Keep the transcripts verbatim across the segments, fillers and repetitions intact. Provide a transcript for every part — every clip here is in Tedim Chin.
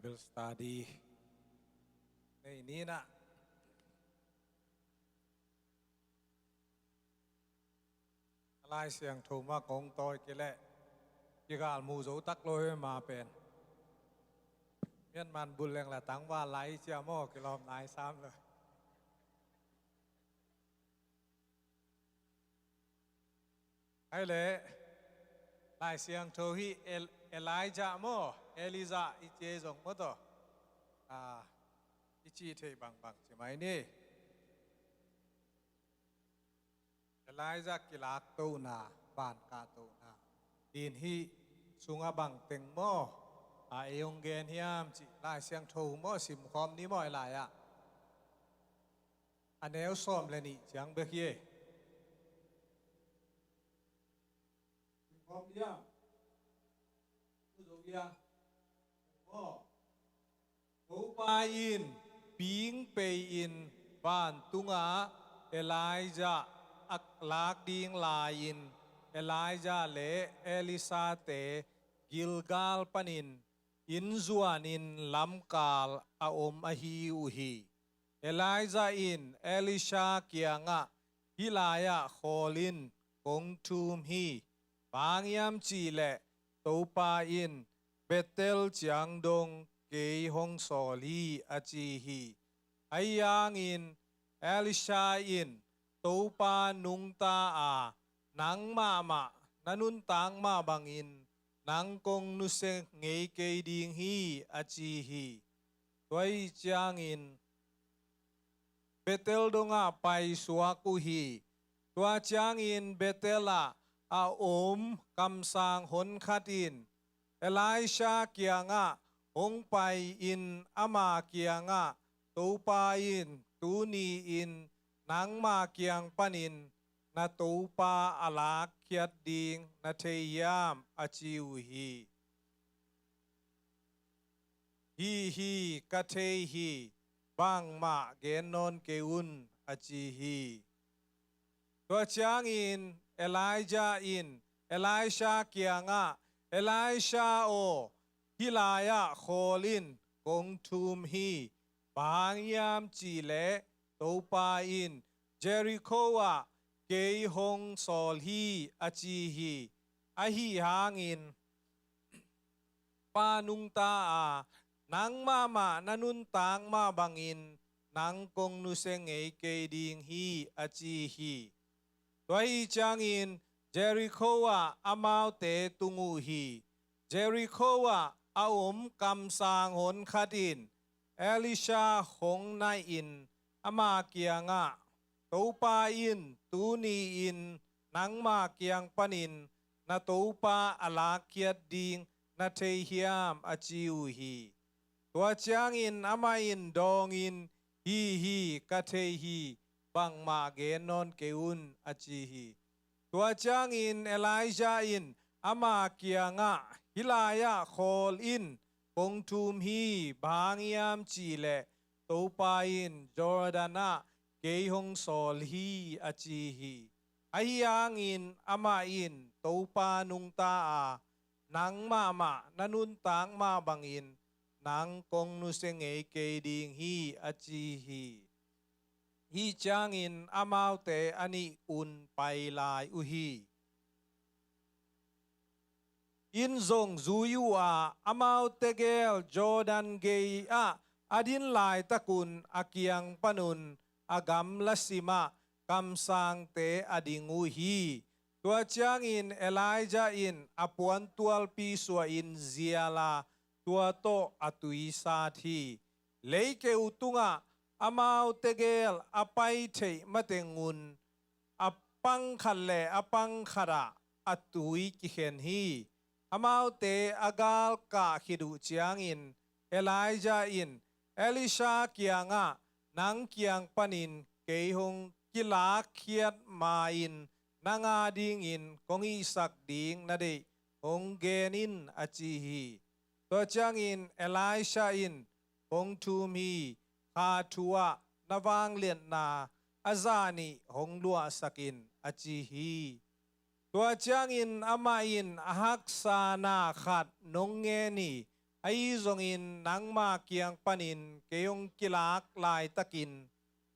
Bible study nei ni in ah, Lai Siangtho mah kong tawi kei leh kigal mu zo tak lo hi. Mah pen mian man bul leng la tangval lai cia maw, kilawm nai sam lo. Ai leh Lai Siangtho hi El-, Elijah maw, Elijah i ci zong maw tawh, ah, i cih theih bangbang ci mai ni. Elijah kilaktohna, van kahtohna, din hih sungah bang teng maw, a, ei hong gen hiam cih Lai Siangtho maw, simkhawm ni maw, ei lai-ah. A neu sawm le nih ciang bek hi. Simkhawm ni a. Mu zo hi a. Aw. Topa in ping pei-in vantungah Elijah a lak ding lai-in, Elijah le Elisha-te Gilgal panin inn zuanin lamkal a om ahi uh hi. Elijah in Elisha kiangah, "Hih lai-ah khawl in, kong thum hi. Bang hang hiam cih leh Topa in Bethel ciang dong kei hong sawl hi," a ci hi. Ahi hangin Elisha in, "Topa nungta a, nang mahmah na nuntak mah bangin nang kong nusia ngei kei ding hi," a ci hi. Tua ahih ciangin Bethel dongah paisuak uh hi. Tua ciangin Bethel ah a om kamsang honkhat in Elisha kiangah hong pai-in ama kiangah, "Topa in tuni-in nangma kiang panin na topa a lakkhiat ding na thei hiam?" a ci uh hi. "Hi hi, ka thei hi, bangmah gen nawn kei un," a ci hi. Tua ciangin Elijah in Elisha kiangah, "Elisha aw, hih lai-ah khawl in, kong thum hi. Bang hang hiam cih leh Topa in Jericho ah kei hong sawl hi," a ci hi. Ahi hangin, "Pa nungta a, nang mahmah na nuntak mah bangin nang kong nusia ngei kei ding hi," a ci hi. Tua ahih ciangin Jericho ah amaute tung uh hi. Jericho ah a om kamsang honkhat in Elisha hong naih-in ama kiangah, "Topa in tuni-in nangma kiang panin na topa a lakkhiat ding na thei hiam?" a ci uh hi. Tua ciangin amah in dawngin, "Hi hi, ka thei hi, bangmah gen nawn kei un," a ci hi. Tua ciangin Elijah in ama kiangah, "Hih lai-ah khawl in, kong thum hi, bang hang hiam cih leh Topa in Jordan ah kei hong sawl hi," a ci hi. Ahi hangin amah in, "Topa nungta a, nang mahmah na nuntak mah bangin nang kong nusia ngei kei ding hi," a ci hi. Hih ciangin amaute a nih un pai lai uh hi. Inn zong zui uh a, amaute gel Jordan gei ah a din laitakun a kiang panun a gamla simah kamsangte a ding uh hi. Tua ciangin Elijah in a puantualpi suahin zial a, tua tawh a tui sat hi. Leikeu tungah amaute gel a pai theih matengun a pang khat le a pang khatah a tui kikhen hi. Amaute a galkah khit uh ciangin Elijah in Elisha kiangah, "Nang kiang panin kei hong kilakkhiat ma-in nang a dingin kong hihsak ding na deih hong gen in," a ci hi. Tua ciangin Elisha in, "Kong thum hi, kha thu-ah na vangliatna a zah nih hong luahsak in," a ci hi. Tua ciangin amah in, "A haksa na khat nong ngen hi, Ahi zongin nangma kiang panin kei hong kilak laitakin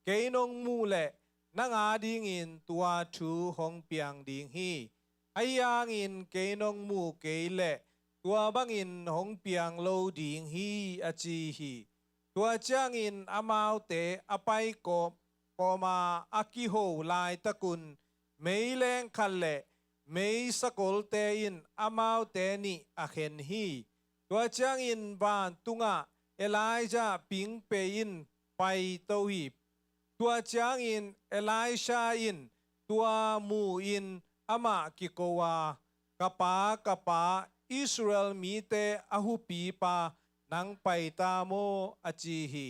kei nong muh leh nang adingin tua thu hong piang ding hi. Ahi hangin kei nong muh kei leh tua bangin hong piang lo ding hi, a ci hi. Tua ciangin amaute a pai kawm, kawma a kiho laitakun meileng khat le meisakolte in amaute nih a khen hi. Tua ciangin vantungah Elijah pingpei in paito hi. Tua ciangin Elisha in tua mu-in amah kiko a, "Ka pa, ka pa, Israel mite a hupipa, nang paita maw?" a ci hi.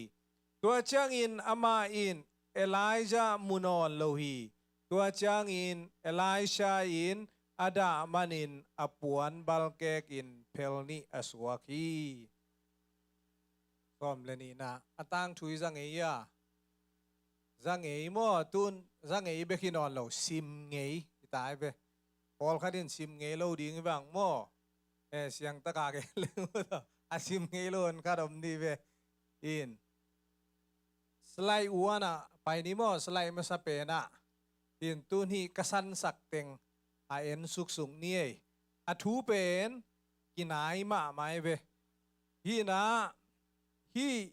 Tua ciangin amah in Elijah mu nawn lo hi. Tua ciangin Elisha in a dah manin a puan balkekin phel nih a suak hi. Sawm le nihna, a tangthu i za ngei a? Za ngei maw? Tun za ngei bek hi nawn lo, sim ngei hi ta ve. Pawlkhat in sim ngei lo ding hi vang maw? E, siangtaka gen leng maw, a sim ngei lo in khat om ni ve. In slide one ah pai ni maw, slide masa pen ah. In tun hih ka sansak teng a en suksuk ni ei. A thu pen kinai mahmah ei ve. Hih na, hih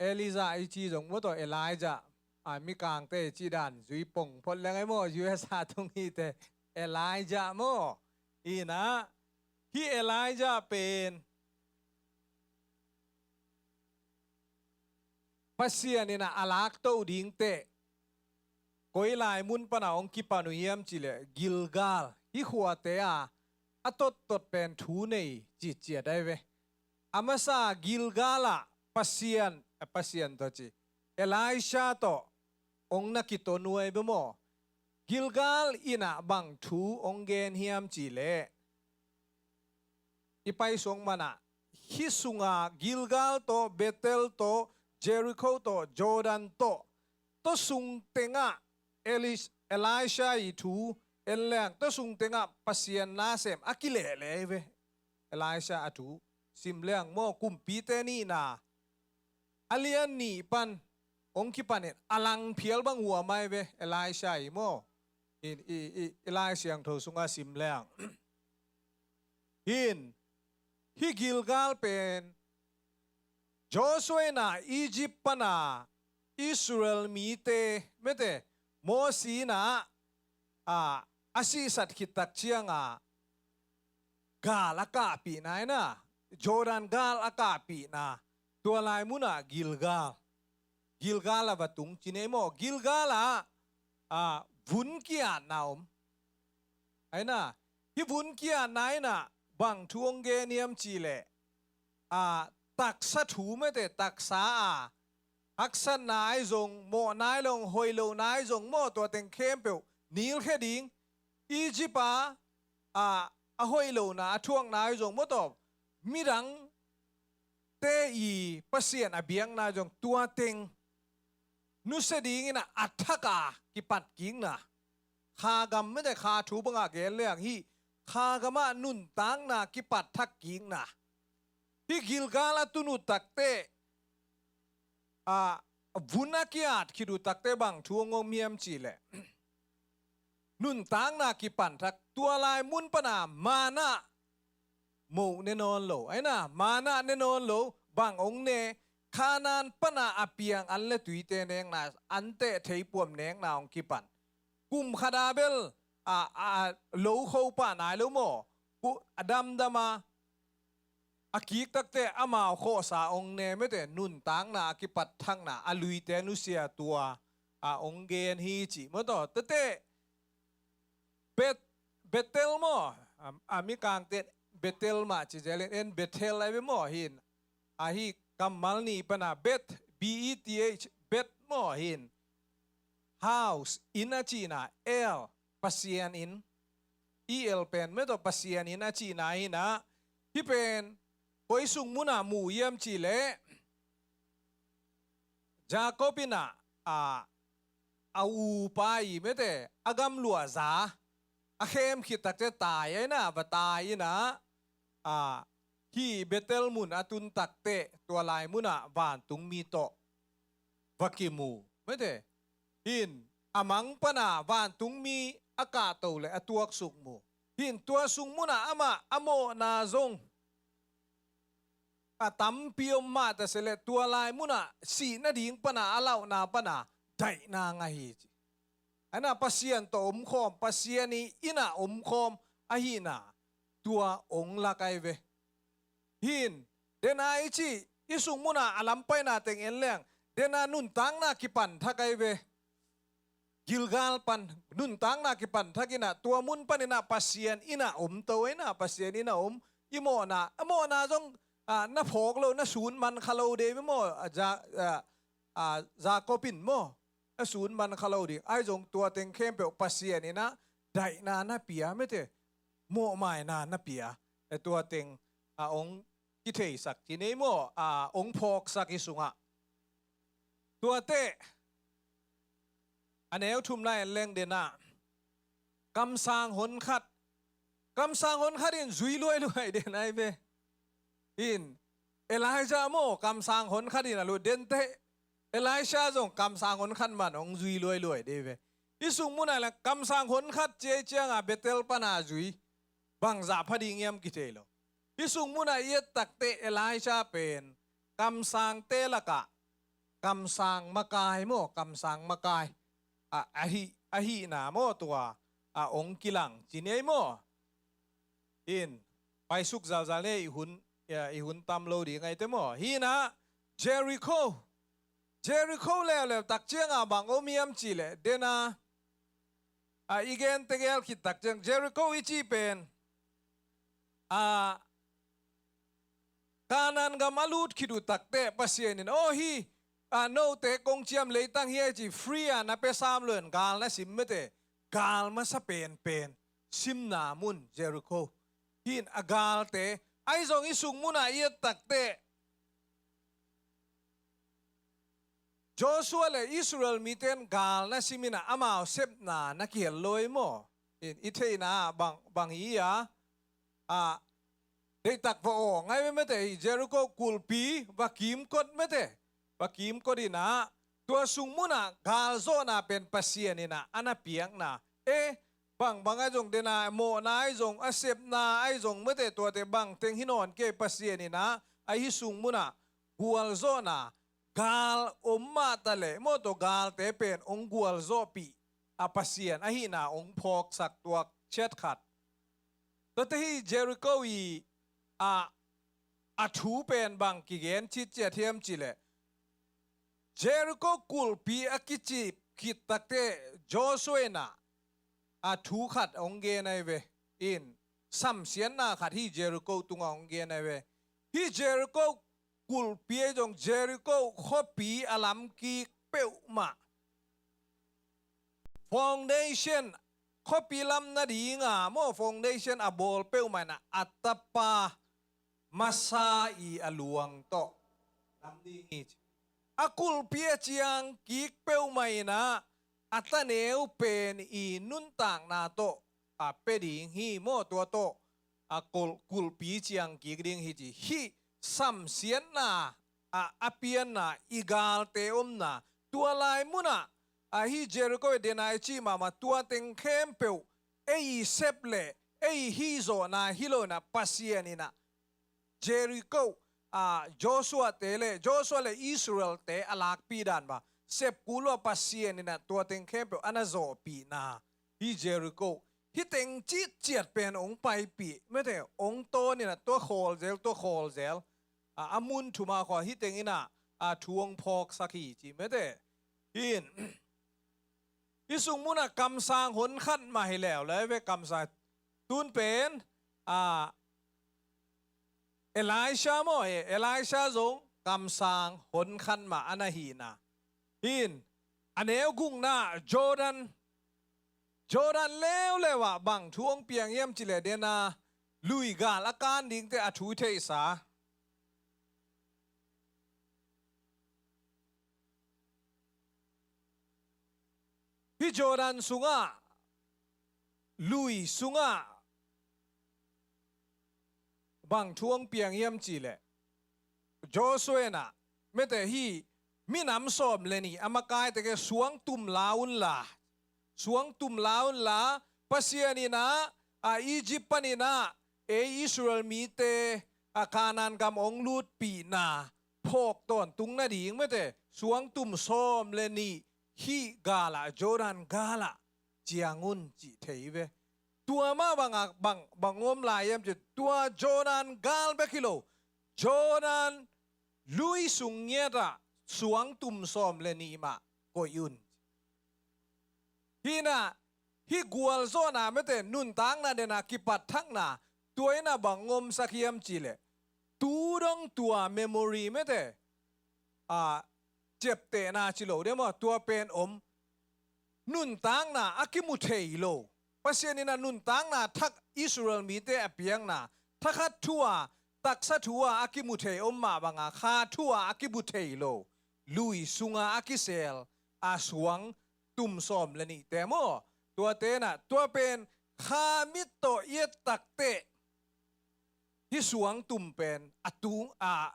Elijah i ci zong maw tawh, Elijah, a, mikangte i ci dan zui pong phot leng ei maw, U S A tung hihte, Elijah maw. Hih na, hih Elijah pen Pasian in a lakto ding teh koi lai mun pana hong kipan uh hiam cih leh Gilgal, hih khuate a a tottot pen thu nei citciat ai ve. A masa Gilgal ah Pasian, a, Pasian tawh ci, Elisha tawh hong na kiton uh ai ve maw. Gilgal in a bang thu hong gen hiam cih leh, i paisuak mana, hih sunga Gilgal tawh, Bethel tawh, Jericho tawh, Jordan tawh, tua sung tengah Elis-, Elisha i thu en leng, tua sung tengah Pasian nasem a kilehleh ei ve. Elisha a thu sim leng maw, Kumpite nihna a lian nih pan hong kipanin a langphial bang huam ai ve, Elisha i maw. In, i, i, i Lai Siangtho sunga sim leng. Hin, hih Gilgal pen Joshua in a Egypt pana Israel mite, mete, Mosi in a, a, a sihsat khit tak cianga gal a kahpihna in a, Jordan gal a kahpihna, tua lai munah Gilgal, Gilgal ah va tung ci nei maw. Gilgal ah, a, vun ki-atna om. Ai na, hih vun ki-atna in a bang thu hong gen hiam cih leh, a, taksa thu mete, taksa a haksatna ai zong, mawhna ai zong, hoih lohna ai zong maw, tua teng khempeuh nilkhia ding. Egypt a, a, a hoih lohna a thuakna ai zong maw, tawh midangte i Pasian a biakna ai zong tua teng nusia dingin a, a thak a kipat kikna. Kha gam mete, kha thu bangah gen leng hih kha gamah nuntakna kipat thak kikna. Hih Gilgal a tun uh takteh, a, vun a ki-at khit uh takteh bang thu hong om hiam cih leh, nuntakna kipan thak, tua lai mun pana manna moh ne nawn lo. Ai na, manna ne nawn lo, bang hong ne, Kanaan pana a piang an le tuite nekna, an teh theipuam nekna hong kipan. Kum khat a bel, a, a, a lo kho pah nai lo maw. Ku, a damdam a, a kik takteh amau khawhsa hong ne mete, nuntakna a kipat thakna, a luite nusia tua, a, hong gen hi cih maw tawh. Tete, Bet-, Bethel maw, a, a mikangte Bethel mah ci zel in, en Bethel ai ve maw hin. A hih kammal nih pana Beth, B E T H, Beth maw hin. House, inn a cihna, El, Pasian inn. E L pen mete, Pasian inn a cihna hi na. Hih pen koi sung muna mu hiam cih leh, Jacob in a, a, a upa i mete, a gamluah za, a khem khit takteh tai ai na, va tai in a, a, hih Bethel mun a tun takteh tua lai munah vantungmi tawh va kimu. Mete, hin a mang pana vantungmi a kahto le a tuaksuk mu. Hin tua sung munah amah a mawhna zong a tampi om mah ta se leh tua lai munah sih nading pana a lauhna pana daihna ngah hi ci. Aina Pasian tawh omkhawm, Pasian i innah omkhawm ahina tua ong lak ai ve. Hin, dena i ci, i sung muna a lampaina teng en leng, dena nuntakna kipan thak ai ve. Gilgal pan nuntakna kipan thak ina, tua mun pan ina Pasian ina om to ina, Pasian ina om, i mawhna, a mawhna zong, a, na phawk lo, na sun man kha lo de maw, a, za, a, a, Jacob in maw, a sun man kha lo ding. Ai zong tua teng khempeuh Pasian ina daihna na pia mete, mawhmaina na pia. E tua teng a ong kitheisak ci nei maw, a ong phawksak i sungah. Tuate a neu thumna en leng dena kamsang hon khat. Kamsang hon khat in zui luailuai den ai ve. In Elijah maw, kamsang hon khat in a lut dente. Elisha zong kamsang hon khat man ong zui luailuai de ve. I sung muna le kamsang hon khat ciai cianga Bethel pana zui. Bangzah pha ding iam kithei lo. I sung muna i et takte Elisha pen kamsangte lakah kamsang makai maw, kamsang makai a, ahi, ahina maw tua a ong kilang ci nei maw. In paisuk zalzal nei i hun, i hun tam lo ding aite maw. Hina Jericho. Jericho leuleu tak cianga bang om iam ci le dena a, i gen tegel khit tak ciang Jericho i ci pen a, Kanaan gam a lut khit uh takte Pasian in aw hi, a, note kong ciam leitang hi ai ci free a na pe sam lo in gal na sim mete, gal masa penpen simna mun Jericho. Hin a galte ai zong i sung muna i et takte Joshua le Israel miten gal na simina amau sepna na kihel loi maw. In i theina bang, bang hi a, a, deitak va aw ngai mete hi Jericho kulpi va kimkot mete. Va kimkot ina tua sung muna galzawhna pen Pasian ina ana piakna. E, bang bang ai zong dena mawhna ai zong a sepna ai zong mete tuate bang teng hi nawn kei Pasian ina a hi sung muna gualzawhna gal om mah ta le maw tawh galte pen ong gualzawhpih a Pasian ahina ong phawksak tuak ciat khat. Tuate hi Jericho i a, a thu pen bang kigen citciat hiam ci le Jericho kulpi a kicip khit takte Joshua ina a thu khat ong gen ai ve. In samsiatna khat hi Jericho tunga ong gen ai ve. Hi Jericho kulpi ai zong Jericho khuapi a lam kik peuhmah foundation, khuapi lam nadinga maw foundation a bawl peuhmah ina a tapa Masa i a luang tawh lam ding hi ci. A kulpi a ciang kik peuhmah ina a taneu pen i nuntakna tawh a pe ding hi maw tua tawh a kul, kulpi ciang kik ding hi ci. Hih samsiatna a, a pianna i galte omna tua lai muna a hi Jericho i dena i ci mahmah tua teng khempeuh ei i sep le ei hihzawhna hi lo ina Pasian ina Jericho a Joshua te le Joshua le Israel te a lakpih dan ba sep kul lo a Pasian ina tua teng khempeuh ana zawhpihna hi Jericho. Hi teng citciat pen ong paipih mete ong tawn ina tua khawlzel tua khawlzel a, a mun thuma khaw hi teng ina a thu ong phawksak hi ci mete. Hin i sung muna kamsang hon khat mah hi leuleu ve kamsang tun pen a Elisha maw e, Elisha zong kamsang hon khat mah ana hina. Hin a neu gukna Jordan, Jordan leuleu ah bang thu ong piang hiam ci le dena lui gal a kan dingte a thu theihsa. Hi Jordan sungah lui sungah bang thu hong piang hiam cih leh, Joshua in ah, mete, hih minam sawm le nih a makaite ke suang tum la unla, suang tum la unla, Pasian in ah, a Egypt panin ah ei Israel mite a Kanaan gam hong lutpihna phawk tawntung nading, mete, suang tum sawm le nih hih gal ah, Jordan gal ah ciang un cih thei ve. Tua mah bang a, bang, bang om lai hiam cih, tua Jordan gal bek hi lo, Jordan lui sung ngiat ah suang tum sawm le nih mah koih un. Hih in ah, hih gualzawhna, mete, nuntakna den a kipat thakna, tua in ah bang omsak hiam cih leh, tu dong tua memory, mete, a, ciaptehna ci lo diam aw, tua pen om. Nuntakna a kimu thei lo, Pasian in ah nuntakna thak Israel mite a piakna, thakhat thu a, taksa thu a a kimu thei om mah bang a, kha thu a a kimu thei lo, lui sung a a kisel a suang tum sawm le nihte maw, tuate in ah, tua pen kha mit tawh i et takteh hih suang tum pen a tung a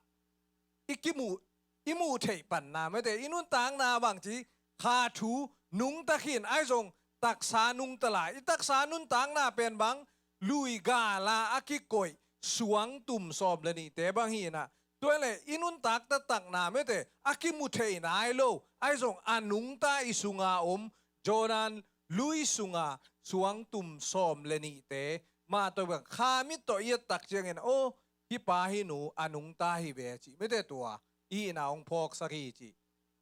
i kimuh, i muh theih panna, mete, i nuntakna bangci, kha thu nungta khin, ahi zong taksa nungta lai. I taksa nuntakna pen bang, lui gal a a kikoih suang tum sawm le nihte bang hi in ah, tua leh i nuntak taktakna, mete, a kimu thei nai lo, ahi zong a nungta i sung a om, Jordan lui sung a suang tum sawm le nihte mah tawh bang, kha mit tawh i et tak ciangin, aw, hih pa hih nu a nungta hi ve cih, mete, tua i hihna hong phawksak hi cih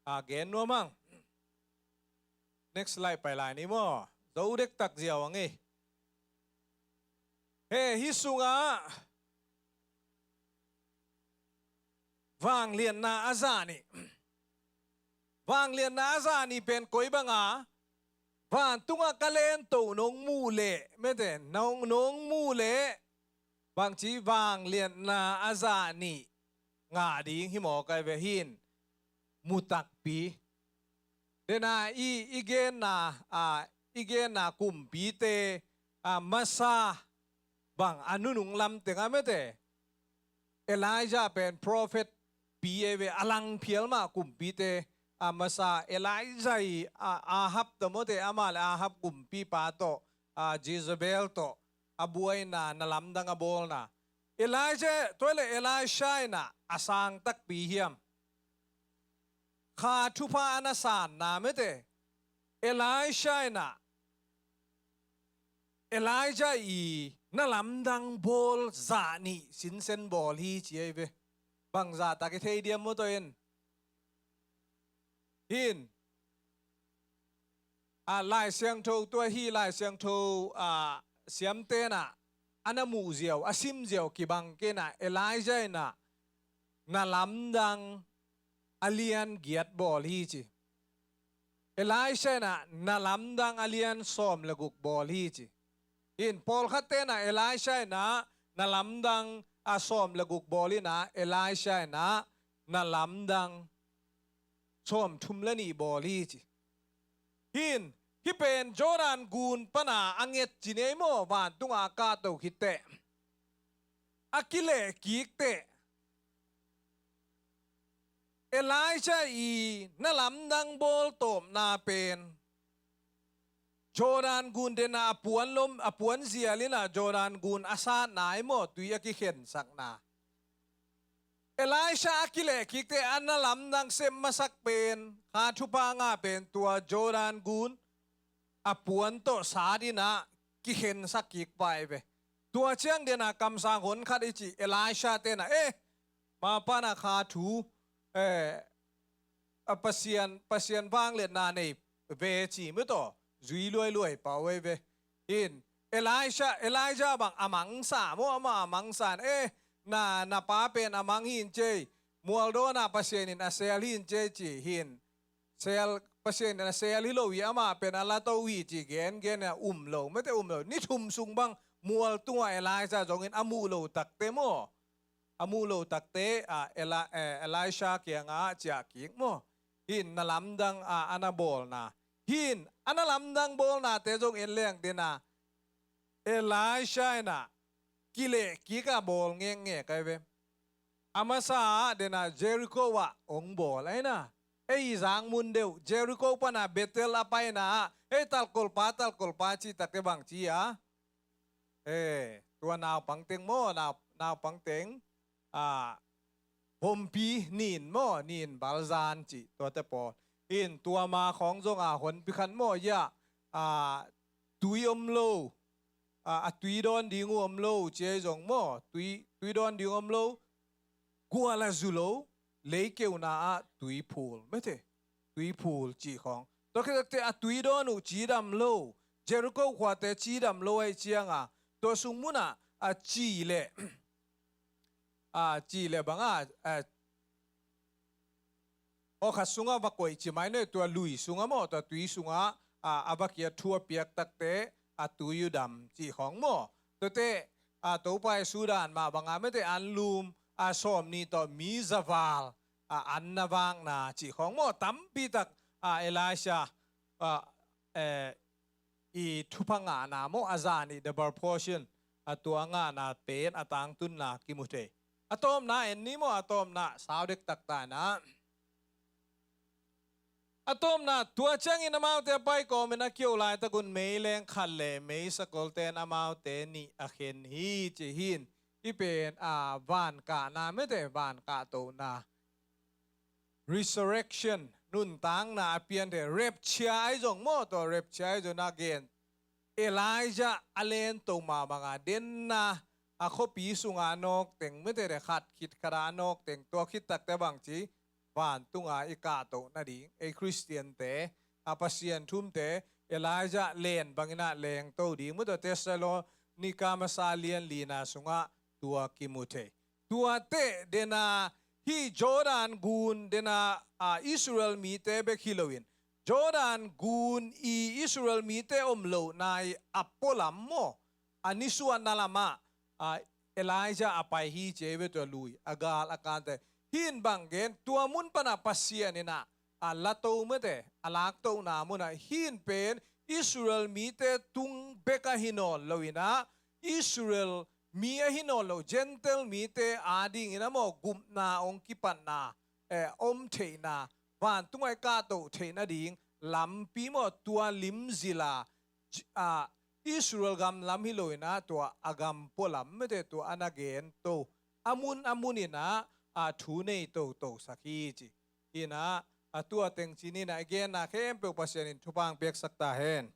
a gen nuam hang. Next slide pai lai ni maw. Zo dektak ziau hang ei. He, hih sung ah vangliatna a zah nih. Vangliatna a zah nih pen koi bang a, vantung ah ka lento nong muh leh, mete, nong, nong muh leh, bangci, vangliatna a zah nih ngah ding hi mawk ai ve, hih in mu takpi. Den a i, i genna, a, i genna kumpite, a, masa bang a nunung lam teng ah, mete, Elijah pen prophet pi ei ve, a lang phial mah kumpite a masa. Elijah i, a, Ahab tawh, mete, amah leh Ahab kumpipa tawh, a, Jezebel tawh a buaina, na lamdang a bawlna. Elijah, tua leh Elisha in ah a sang takpi hiam? Kha thupha a na sanna, mete, Elisha in ah Elijah i na lamdang bawl zah nih sinsen bawl hi ci ei ve. Bang zahtak i thei diam maw, tua in? Hih in, a, Lai Siangtho, tua hih Lai Siangtho, a, siamte in ah a na muh ziau, a sim ziau kibang kei in ah, Elijah in ah na lamdang a lian giat bawl hi ci. Elisha in ah na lamdang a lian sawm le guk bawl hi ci. In, pawlkhatte in ah Elisha in ah na lamdang a sawm le guk bawl in ah, Elisha in ah na lamdang sawmthum le nih bawl hi ci. Hih in, hih pen Jordan gun pan a a nget ci nei maw, vantung a a kahto khit teh, a kilehkik teh, Elijah i na lamdang bawl tawpna pen Jordan gun den a a puan lom, a puan zial in ah Jordan gun a satna hi maw, tui a kikhensakna. Elisha a kilehkik teh a na lamdang sem masak pen, kha thupha ngah pen tua Jordan gun a puan tawh sat in ah kikhensak kik pah ei ve. Tua ciang den a kamsang hon khat i cih Elisha-te in ah, eh, ma pan a kha thu, eh, a Pasian, Pasian vangliatna nei ve ci, mete, zui luailuai pah uh ei ve. In, Elisha, Elijah bang a mangsa maw, amah a mangsa in, eh, na, na pa pen a mang hi in ci ei, mualdawn ah Pasian in a sel hi in ci ei ci. In, sel, Pasian in a sel hi lo hi, amah pen a lato hi ci, gengen in a um lo, mete, um lo. Ni thum sung bang mual tungah Elijah zong in a muh lo takteh maw, a muh lo takteh, a, Eli-, eh, Elisha kiangah ciah kik maw. In, na lamdang a, a na bawlna. In, a na lamdang bawlnate zong en leng den a, Elisha in ah kileh kik a bawl ngekngek ai ve. A masa ah dena Jericho ah hong bawl aina. Ei zang mun deuh Jericho pana Bethel a paina ah, ei talkolpa, talkolpa cih takte bang ci a. Eh, tua naupang teng maw, nau, naupang teng, ah, bompi nin maw, nin balzan cih tuate pawl. In tua ma khawng zong a honpi khat maw, ya, ah, tui om lo, ah, a tui dawn ding uh om lo ci ai zong maw, tui, tui dawn ding om lo, gual a zu lo, leikeuna ah tui phul, mete, tui phul cih khawng. Tua khit takte a tui dawn uh cidam lo, Jericho khuate cidam lo ai cianga, tua sung munah a ci le, a ci le banga, a, aw khat sungah va koih ci mai noi, tua lui sungah maw, tua tui sungah, a, a va kia thu a piak takte, a tui uh dam cih khawng maw. Tuate, a, Topa Jesu dan mah banga mete anlum, a, sawm nih tawh mi zaval, a, an na vakna cih khawng maw. Tampi tak, a, Elisha, a, eh, i thupha ngahna maw, a zan i double portion, a tua ngahna pen a tangtunna kimu thei. A tawpna en ni maw, a tawpna sau dek taktakna. A tawpna, tua ciangin amaute a pai kawmin a kio laitakun meileng khat le meisakolte in amaute nih a khen hi ci hin. Hih pen, a, vankahna mete, vankahtohna. Resurrection, nuntakna a pian thei, rapture ai zong maw, tua rapture ai zong a gen. Elijah a lento mah banga denna, a khuapi sunga nawk teng, mete de khat khit khata a nawk teng, tua khit takte bang ci, vantunga i kahtoh nading, ei Khristiante, a Pasian thumte, Elijah len bangin a lengto ding, mete Thessalonika masa lian lina sungah tua kimu thei. Tuate dena hih Jordan gun dena, a, Israel mite bek hi loin, Jordan gun i Israel mite om lohna i a pualam maw, a nisuahna lamah, a, Elijah a pai hi ci ei ve tua lui, a gal a kante. Hin bang gen, tua mun pana Pasian inah, a lato mete, a laktohna munah, hin pen Israel mite tung bek ahi nawn loinah, Israel mi ahi nawn lo, Gentile mite adingin a maw gupna hong kipatna, eh, om theihna, vantung a i kahtoh theih nading lampi maw, tua limzila, j-, a, Israel gam lam hi loinah, tua a gam pualam mete tua a na gen to, a mun a muninah, a, thu nei totosak hi ci. Hinah, a tua teng cininah, i genna khempeuh Pasian in thupha hong piaksak ta hen.